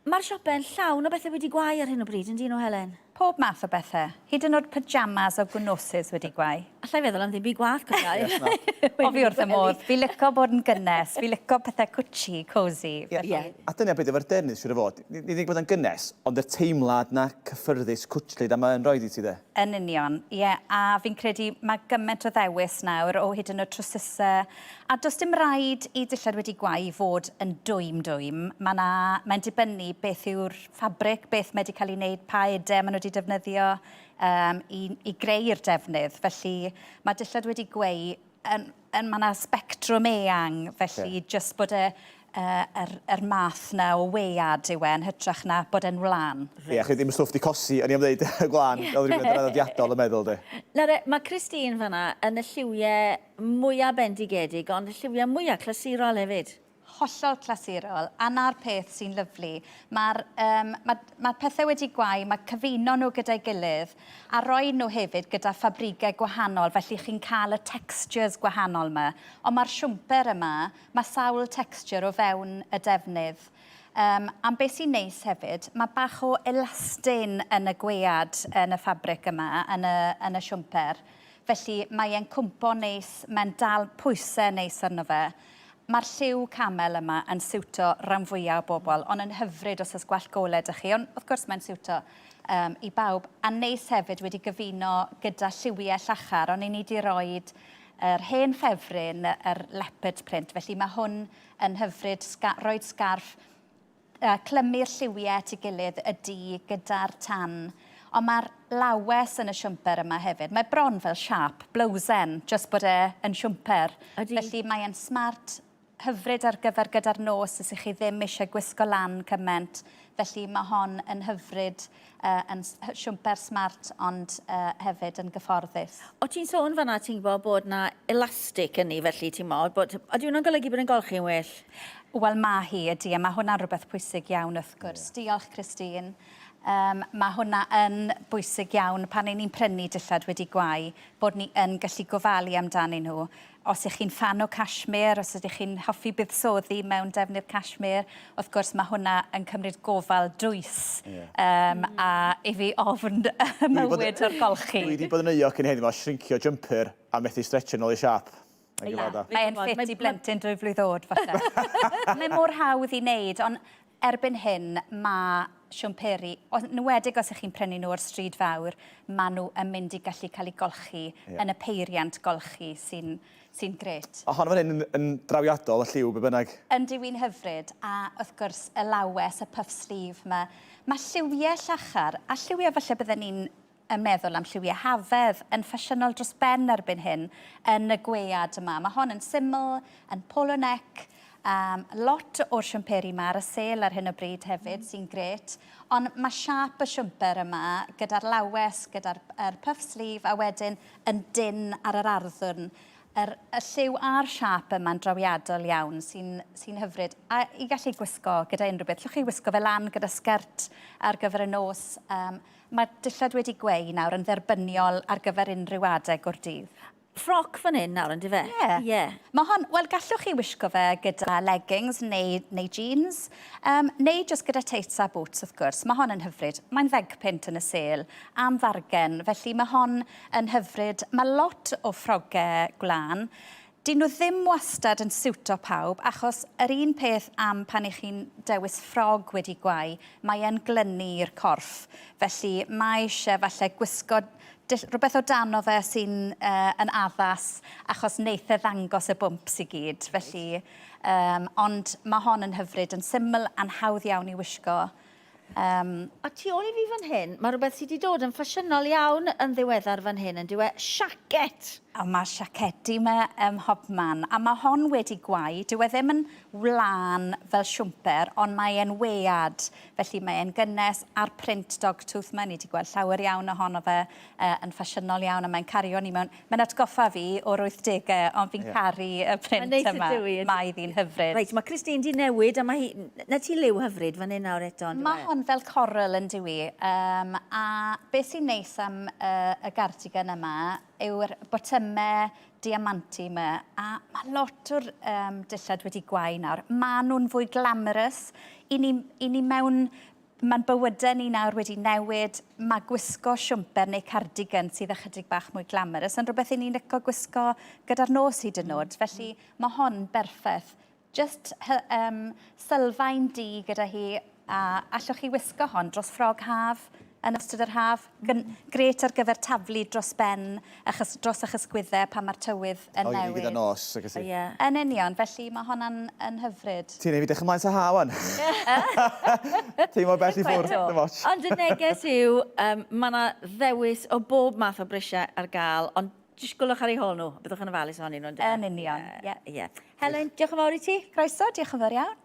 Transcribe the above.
Mae'r siopau'n llawn o bethau wedi gwau ar hyn o bryd, yn dyn nhw, Helen? Pob math o bethau. Hyd yn oed pyjamas o gwnosys wedi gwau. Alla i feddwl am ddim byd gwath, cofia. Yes, na. O, fi wrth y modd. Fi lico bod yn gynnes. Fi lico pethau cwtshi, cosy. Ie. Ie. A dyna beth efo'r defnydd, siŵr o fod. Nid unig bod yn gynnes, ond y teimlad 'na cyffyrddus, cwtshlyd, a mae'n rhoid i ti de. Yn union, ie. A fi'n credu mae gymaint o ddewis nawr o hyd yn oed trowsusau. A does dim rhaid i dillad wedi gwau fod yn dwym dwym. Mae 'na... mae'n dibynnu beth yw'r ffabric, beth mae wedi cael ei wneud, pa edau maen nhw wedi defnyddio um, i, i greu'r defnydd. Felly mae dillad wedi gweu yn, yn, mae 'na sbectrwm eang, felly yeah. jyst bod y, uh, yr, yr math na o wead yw e yn hytrach na bod e'n wlân. Ie, yeah, chi ddim yn stwff di cosi, o'n i am ddeud y gwlân, fel rhywun draddodiadol yn meddwl de. Nawr, mae Christine fanna yn y lliwiau mwyaf bendigedig, ond y lliwiau mwyaf clasurol hefyd. Hollol clasurol, a 'na'r peth sy'n lyfli. Mae'r um, mae, mae pethau wedi gwau, mae cyfuno nhw gyda'i gilydd, a rhoi nhw hefyd gyda ffabrigau gwahanol, felly chi'n cael y textures gwahanol yma. Ond mae'r siwmper yma, mae sawl texture o fewn y defnydd. Um, am beth sy'n neis hefyd, mae bach o elastane yn y gwead yn y ffabric yma, yn y, yn y siwmper. Felly mae e'n cwmpo neis, mae'n dal pwysau neis arno fe. Mae'r lliw camel yma yn siwto ran fwya o bobl, ond yn hyfryd os oes gwallt gole 'da chi, ond wrth gwrs mae'n siwto um, i bawb. A neis hefyd wedi gyfuno gyda lliwiau llachar, ond i ni 'di roed yr hen ffefryn, yr leopard print, felly mae hwn yn hyfryd, sga roed sgarff uh, clymu'r lliwiau at ei gilydd, y du gyda'r tan. Ond mae'r lawes yn y siwmper yma hefyd. Mae bron fel siâp blowsen, jyst bod e yn siwmper. Ydy. Felly mae e'n smart, hyfryd ar gyfer gyda'r nos os ych chi ddim eisiau gwisgo lan cymaint. Felly mae hon yn hyfryd, uh, yn siwmper smart ond uh, hefyd yn gyfforddus. O ti'n sôn fanna, ti'n gwybod bod na elastic yn ni, felly ti'n modd, bod, ydy hwnna'n golygu bod yn golchi'n well? Wel ma' hi, ydy, a ma' hwnna'n rhywbeth pwysig iawn wrth gwrs. Yeah. Diolch, Christine. Um, mae hwnna yn bwysig iawn pan 'y ni'n prynu dillad wedi gwau, bod ni yn gallu gofalu amdanyn nhw. Os ych chi'n ffan o cashmere, os ydych chi'n hoffi buddsoddi mewn defnydd cashmere, wrth gwrs mae hwnna yn cymryd gofal dwys yeah. um, a i fi ofn mywyd o'r golchi. Dwi wedi bod yn euog cyn heddiw, mae shrinkio jumper a methu stretch yn ôl i siap. Mae e'n ffit i blentyn dwy flwydd oed, falle. Mae mor hawdd i wneud, ond erbyn hyn mae siwmperi, yn enwedig os ych chi'n prynu nhw o'r stryd fawr, maen nhw yn mynd i gallu cael eu golchi yeah. yn y peiriant golchi sy'n sy grêt. A hon fan hyn yn, yn drawiadol, y lliw, be bynnag. Yndi, wy'n hyfryd, a wrth gwrs y lawes, y puff sleeve 'ma. Mae lliwiau llachar, a lliwiau falle bydden ni'n yn meddwl am lliwiau hafedd yn ffasiynol dros ben erbyn hyn yn y gwead yma. Mae hon yn syml, yn polo neck, um, lot o'r siwmperi yma ar y sêl ar hyn o bryd hefyd, mm. sy'n gret. Ond mae siâp y siwmper yma gyda'r lawes, gyda'r er puff sleeve a wedyn yn dynn ar yr arddwrn. Yr, y lliw a'r siâp yma'n drawiadol iawn sy'n sy hyfryd. A i gallu gwisgo gyda unrhyw beth. Llwch chi wisgo fe lan gyda sgert ar gyfer y nos. Um, Mae'r dillad wedi gweu nawr yn dderbyniol ar gyfer unrhyw adeg o'r dydd. Ffroc fan hyn nawr, yndyfe? Ie. Ie. Mae hon, wel gallwch chi wisgo fe gyda leggings neu, neu jeans, um, neu jyst gyda teits a boots wrth gwrs. Mae hon yn hyfryd. Mae'n ddeg punt yn y sêl am fargen, felly mae hon yn hyfryd. Mae lot o ffrogau gwlân. Dyn nhw ddim wastad yn siwto pawb, achos yr un peth am pan 'ych chi'n dewis ffrog wedi gwau, mae e'n glynu i'r corff. Felly mae eisiau falle gwisgo dull, rhywbeth o dano fe sy'n uh, yn addas, achos neith e ddangos y bwmps i gyd. Felly, um, ond mae hon yn hyfryd, yn syml a'n hawdd iawn i wisgo. Um, a tu ôl i fi fan hyn, mae rhywbeth sydd wedi dod yn ffasiynol iawn yn ddiweddar fan hyn, yn dyw e siacet. A mae siacedi yma ym mhobman, a mae hon wedi gwau. Dyw e ddim yn wlân fel siwmper, ond mae e'n wead, felly mae e'n gynnes a'r print dogtooth 'ma, ni wedi gweld llawer iawn ohono fe uh, yn ffasiynol iawn, a mae'n cario ni mewn Mae'n atgoffa fi o'r wythdegau, ond fi'n yeah. caru y print neis yma. Mae ddi'n hyfryd. Reit, mae Christine di newid a mae hi... Na ti liw hyfryd fan hyn nawr eto, on'd yw e? Mae hon hon fel coral yn dyw i. Um, a beth sy'n neis am uh, y gardigan yma yw'r botymau diamanti yma. A mae lot o'r um, dillad wedi gwau nawr. Maen nhw'n fwy glamorous. I ni, i ni mewn Mae'n bywydau ni nawr wedi newid. Mae gwisgo siwmper neu cardigan sydd ychydig bach mwy glamorous yn rhywbeth i ni'n licio gwisgo gyda'r nos hyd yn oed. Felly mae hon berffaith. Just um, sylfaen du gyda hi a allwch chi wisgo hon dros ffrog haf yn ystod yr haf. Grêt ar gyfer taflu dros ben, achos, dros eich ysgwyddau pan mae'r tywydd yn newid. O, gyda nos, ac ati. Ie. Yn union, felly mae honna'n yn hyfryd. Ti'n ei fi dechrau ymlaen sa ha, wan. Teimlo bell i ffwrdd, dim ots. Ond y neges yw, um, mae yna ddewis o bob math o brisiau ar gael, ond disgwylwch ar eu hôl nhw, byddwch yn ofalus ohonyn nhw. Yn union, ie. Yeah. Helen, diolch yn fawr i ti. Croeso, diolch yn fawr iawn.